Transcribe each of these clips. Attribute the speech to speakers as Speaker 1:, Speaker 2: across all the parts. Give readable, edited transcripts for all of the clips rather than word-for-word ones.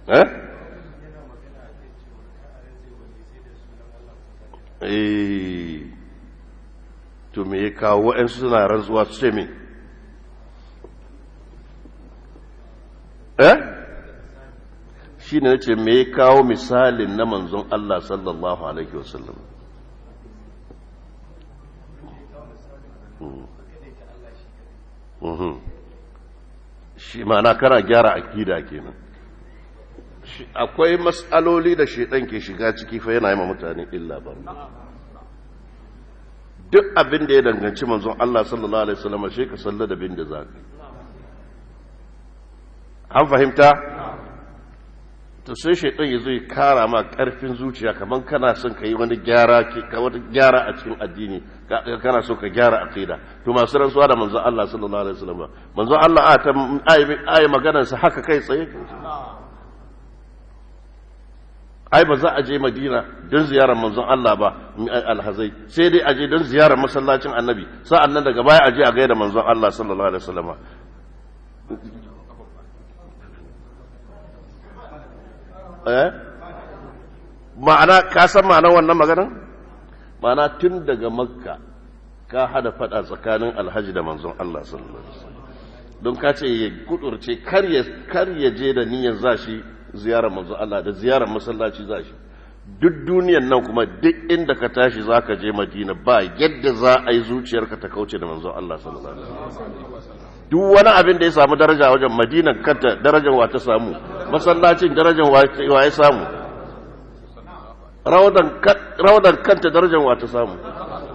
Speaker 1: Eh? Eh, to me ya kawo waɗansu suna rantsuwa su ce me? Eh? Shi ne nace me ya kawo misalin na manzon Allah sallallahu alaihi wasallam. Shi ma'ana kana gyara akida kenan. Akwai matsaloli da shedan ke shiga ciki fa yana yi ma mutane illa ba. Duk abin da ya danganci manzon Allah sallallahu alaihi wasallam shi ka salla da bin da zaka. An fahimta? To sai shaitan ya zo ya kara ma karfin zuciya kaman kana son ka yi wani gyara ka wata gyara a cikin addini, kana so ka gyara aqida. To masu rantsuwa da manzon Allah sallallahu alaihi wasallam, manzon Allah a ta ayi maganar sa haka kai tsaye. Ai ba za a je Madina don ziyarar manzon Allah ba alhazai, sai dai a je don ziyarar masallacin Annabi, sa'an nan daga baya a je a gaida manzon Allah sallallahu alaihi wasallam. Eh? Ma'ana ka san ma'anar wannan maganar? Ma'ana tun daga Makka ka hada fada tsakanin alhaji da manzon Allah sallallahu alaihi wasallam. Don ka ce ya kudurce kar ya je da niyyar zashi ziyarar manzon Allah da ziyarar masallaci zashi. Duk duniyar nan kuma duk inda ka tashi zaka je Madina ba yadda za a yi zuciyarka ta kauce da manzon Allah sallallahu alaihi wasallam. Duk wani abin da ya samu daraja wajen Madina kanta darajar wa ta samu, masallacin darajar wa ya samu, raudan kanta darajar wa ta samu.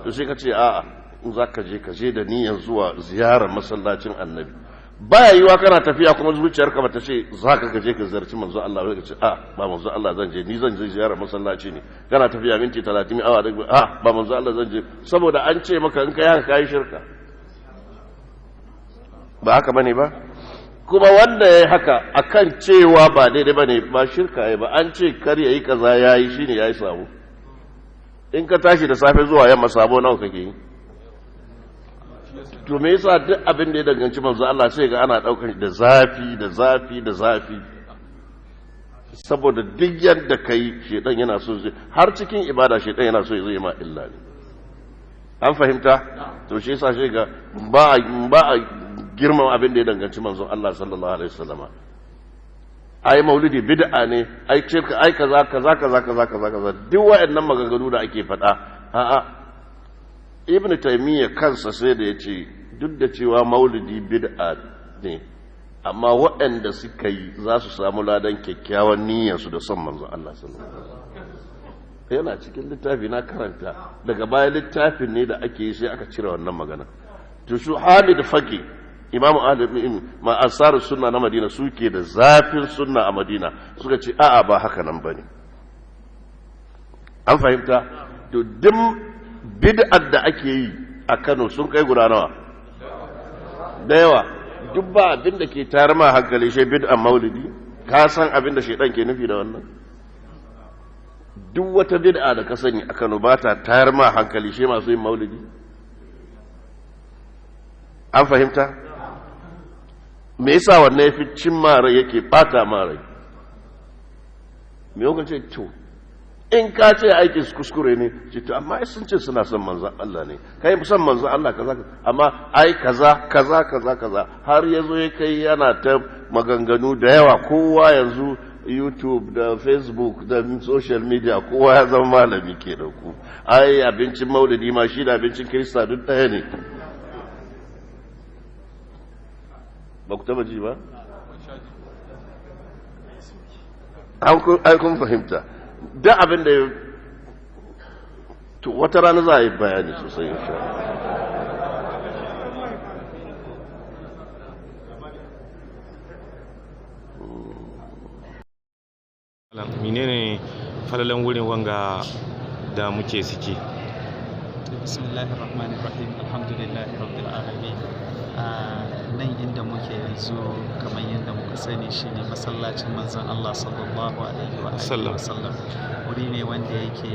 Speaker 1: To sai ka ce a'a, in za ka je ka je da niyyar zuwa ziyarar masallacin Annabi. Baya yiwa kana tafiya kuma zuciyarka bata ce za ka je ka ziyarci manzo Allah ba, ka ce a ba manzo Allah zan je, ni zan je ziyarar masallaci ne. Kana tafiya minti 30 awa da a ba manzo Allah zan je, saboda an ce maka in kai haka kai shirka. Ba haka bane ba? Kuma wanda yayi haka akan cewa ba daidai bane, ba shirka yayi ba, an ce kar yayi kaza yayi, shine yayi sabo. In ka tashi da safe zuwa yamma sabo nawa kake yi? To me yasa duk abin da ya danganci manzo Allah sai ga ana daukar da zafi da zafi da zafi? Saboda duk yadda kai shedan yana so zai, har cikin ibada shedan yana so zai ma illa ne. An fahimta? To shi yasa shi ga ba a girman abin da ya danganci manzon Allah sallallahu alaihi wasallama. Ai maulidi bid'a ne, ai shirka, ai kaza kaza kaza kaza kaza kaza, duk waɗannan maganganu da ake faɗa. A'a, Ibn Taymiyyah kansa sai da yace duk da cewa maulidi bid'a ne, amma waɗanda suka yi za su samu ladan kyakkyawan niyyarsu da son manzon Allah sallallahu alaihi wasallam. Yana cikin littafi na karanta, daga baya littafin ne da ake yi sai aka cire wannan magana. To su Hamid Faqi, imamu ahli ma ansar sunna na Madina, suke da zafin sunna a Madina, suka ce a'a ba haka nan bane. An fahimta? To duk bid'ar da ake yi a Kano sun kai guda nawa? Da yawa. Duk ba abin da ke tayar ma hankali shi bid'an maulidi. Ka san abin da shedan ke nufi da wannan? Duk wata bid'a da ka sani a Kano ba ta tayar ma hankali shi masu yin maulidi. An fahimta? Me yasa wannan yafi cin mara yake bata mara? Me yau ce to in ka ce aikin su kuskure ne, ce to amma sun ce suna son manzon Allah ne, kai son manzon Allah kaza, amma ai kaza kaza kaza kaza, har yazo ya kai yana ta maganganu da yawa. Kowa yanzu YouTube da Facebook da social media kowa ya zama malami ke da ku. Ai abincin maulidi ma shi da abincin Kirista duk ɗaya ne. Ba ku taba ji ba? Ai kun fahimta duk abin da to wata rana za a yi bayani sosai insha Allah.
Speaker 2: Menene falalan wurin wanga da muke ciki?
Speaker 3: Bismillahir rahmanir rahim, alhamdulillahi rabbil alamin. Nan inda muke yanzu kamar yadda muka sani shine masallacin manzon Allah sallallahu alaihi wa alihi wasallam. Wuri ne wanda yake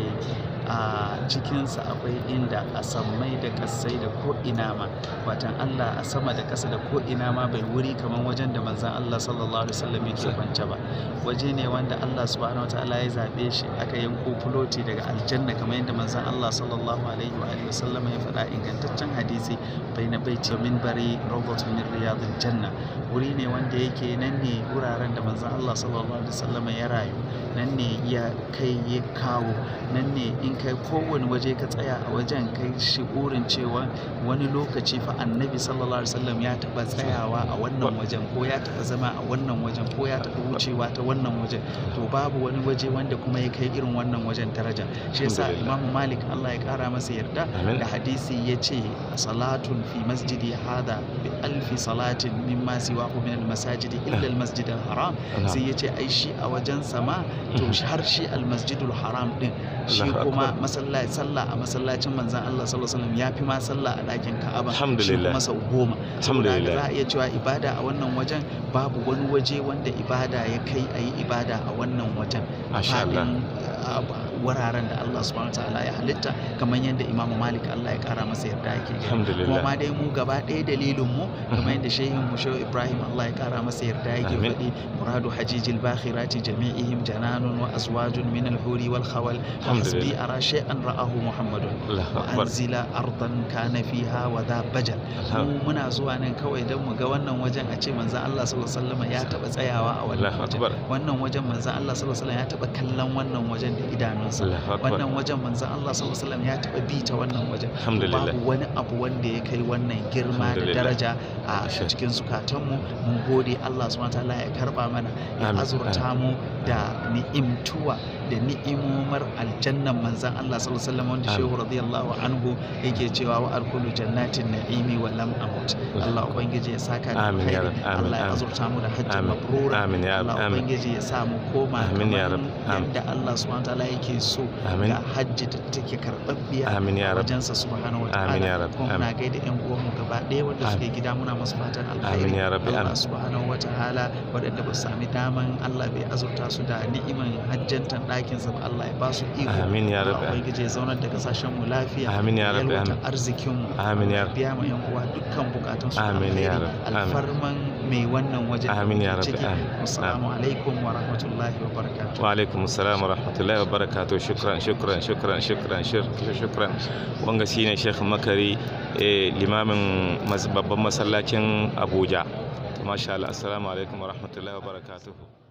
Speaker 3: A cikinsa akwai inda a sammai da ƙasai da ko'ina ma, watan Allah a sama da ƙasa da ko'ina ma bai wuri kamar wajen da manzon Allah sallallahu alaihi wasallam yake kwance ba. Waje ne wanda Allah subhanahu wataala ya zaɓe shi, aka yanko fuloti daga aljanna kamar yadda manzon Allah sallallahu alaihi wa alihi wasallam ya faɗa ingantaccen hadisi, baina baiti wa minbari rawdatun min riyadil janna. Wuri ne wanda yake nan ne wuraren da manzon Allah sallallahu alaihi wasallam ya rayu, nan ne ya kai ya kawo, nan ne in kai kowane waje ka tsaya a wajen kai shi'urin cewa wani lokaci fa annabi sallallahu alaihi wasallam ya taɓa tsayawa a wannan wajen, ko ya taɓa zama a wannan wajen, ko ya taɓa wucewa ta wannan wajen. To babu wani waje wanda kuma ya kai irin wannan wajen daraja. Shi yasa
Speaker 2: Alhamdulillah.
Speaker 3: Imam Malik Allah ya kara masa yarda
Speaker 2: Amin.
Speaker 3: da hadisi ya ce salatun fi masjidi hada bi alfi salatin mimma siwahu min almasajidi illa almasjid alharam.
Speaker 2: Na'am.
Speaker 3: Sai ya ce ai shi a wajen sama to har shi almasjidul haram din shi
Speaker 2: Allahu
Speaker 3: kuma
Speaker 2: akbar.
Speaker 3: masallaci sallah a masallacin manzon Allah sallallahu alaihi wasallam ya fi ma sallah a ɗakin Ka'aba shi
Speaker 2: Alhamdulillah.
Speaker 3: kuma sau 10. Saboda haka
Speaker 2: Alhamdulillah.
Speaker 3: za a iya cewa ibada a wannan wajen babu wani waje wanda ibada ya kai a yi ibada a wannan wajen a
Speaker 2: Masha Allah.
Speaker 3: faɗin wuraren da Allah subhanahu wataala ya halitta, kamar yadda Imam Malik Allah ya kara masa yarda yake gani.
Speaker 2: Alhamdulillah.
Speaker 3: Kuma ma dai mu gaba ɗaya dalilin mu kamar yadda shehin mu Shehu Ibrahim Allah ya kara masa yarda yake
Speaker 2: Amin.
Speaker 3: faɗi, muradu hajijil bakhirati jami'ihim jananun wa azwajun min al-huri wal khawal wa hasbi
Speaker 2: Alhamdulillah.
Speaker 3: ara shay'an ra'ahu Muhammadun
Speaker 2: Allahu
Speaker 3: wa
Speaker 2: akbar.
Speaker 3: anzila ardan kana fiha wa dha bajal.
Speaker 2: Alhamdulillah.
Speaker 3: Mu muna zuwa nan kawai don mu ga wannan wajen a ce manzon Allah sallallahu alaihi wasallam ya taba tsayawa a wannan
Speaker 2: Allahu
Speaker 3: wajen.
Speaker 2: akbar.
Speaker 3: Wannan wajen manzon Allah sallallahu alaihi wasallam ya taba kallon wannan wajen da idanunsa.
Speaker 2: Allahu akbar.
Speaker 3: Wannan wajen manzon Allah sallallahu alaihi wasallam ya taba bi ta wannan wajen.
Speaker 2: Alhamdulillah.
Speaker 3: Babu wani abu wanda ya kai wannan girma da
Speaker 2: Alhamdulillah.
Speaker 3: daraja a
Speaker 2: Masha.
Speaker 3: cikin zukatanmu. Mun gode Allah subhanahu wataala ya karba mana, ya
Speaker 2: Amin.
Speaker 3: azurta mu da ni'imtuwa da ni'imomar aljannan manzon Allah sallallahu alaihi wasallam wanda
Speaker 2: Amin.
Speaker 3: Shehu radiyallahu anhu yake cewa wa alkulu jannatin na'imi wa lam amut. Allah ubangiji ya saka da
Speaker 2: Amin ya
Speaker 3: alkhairi.
Speaker 2: Rab. Amin,
Speaker 3: Allah ya
Speaker 2: amin.
Speaker 3: azurta mu da hajji
Speaker 2: Amin.
Speaker 3: mabrura.
Speaker 2: Amin ya Rab.
Speaker 3: Allah
Speaker 2: Amin.
Speaker 3: ubangiji ya sa mu koma
Speaker 2: Amin ya
Speaker 3: kamar
Speaker 2: Rab. Amin.
Speaker 3: yadda Allah subhanahu wataala yake so
Speaker 2: Amin.
Speaker 3: da hajji da take karɓaɓɓiya
Speaker 2: Amin ya Rab.
Speaker 3: wajensa subhanahu wataala.
Speaker 2: Amin ya Rab.
Speaker 3: Kuma muna
Speaker 2: Amin.
Speaker 3: gaida yan uwanmu gaba ɗaya wanda suke gida, muna masu fatan alkhairi.
Speaker 2: Amin ya Rabbi.
Speaker 3: Allah
Speaker 2: Amin.
Speaker 3: subhanahu wataala waɗanda ba su sami daman Allah bai azurta su da ni'iman hajjantan ɗakinsa ba, Allah ya ba su iko.
Speaker 2: Amin ya
Speaker 3: Allah
Speaker 2: Rabbi.
Speaker 3: ubangiji ya zaunar da kasashen mu lafiya.
Speaker 2: Amin ya Rabbi.
Speaker 3: Yalwata
Speaker 2: Amin.
Speaker 3: arzikin mu.
Speaker 2: Amin ya Rabbi.
Speaker 3: Biya ma yan uwa dukkan bukatun su
Speaker 2: Amin ya
Speaker 3: alkhairi.
Speaker 2: Rabbi. Amin.
Speaker 3: Alfarman mai wannan wajen da
Speaker 2: Amin ya
Speaker 3: muke
Speaker 2: Rabbi.
Speaker 3: ciki.
Speaker 2: Amin.
Speaker 3: Assalamu alaikum wa rahmatullahi wa barakatuh.
Speaker 2: Wa alaikum assalam wa rahmatullahi wa barakatuh. Shukran, shukran, shukran, shukran, shukran. Wanga shine Sheikh Makari, limamin babban masallacin Abuja. Masha Allah. Assalamu alaikum wa rahmatullahi wa barakatuh.